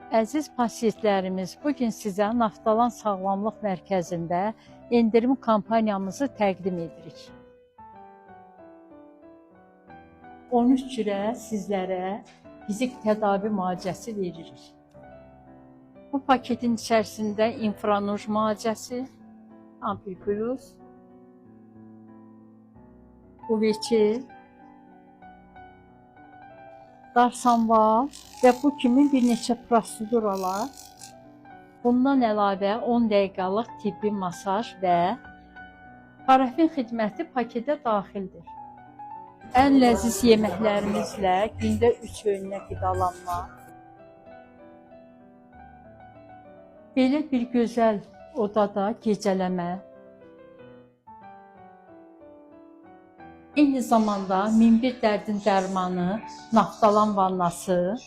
Əziz pasiyentlərimiz, bu gün sizə Naftalan Sağlamlıq Mərkəzində endirim kampaniyamızı təqdim edirik. 13 cürə sizlərə fizik tədavi müalicəsi veririk. Bu paketin içərisində infranuj müalicəsi, Ampliplus, UVC, Darsanval və bu kimi bir neçə proseduralar. Bundan əlavə 10 dəqiqəlik tibbi masaj və parafin xidməti paketə daxildir. Ən ləziz yeməklərimizlə gündə 3 öğünə qidalanma. Belə bir gözəl odada gecələmə. Eyni zamanda 1001 dərdin dərmanı, naftalan vannası.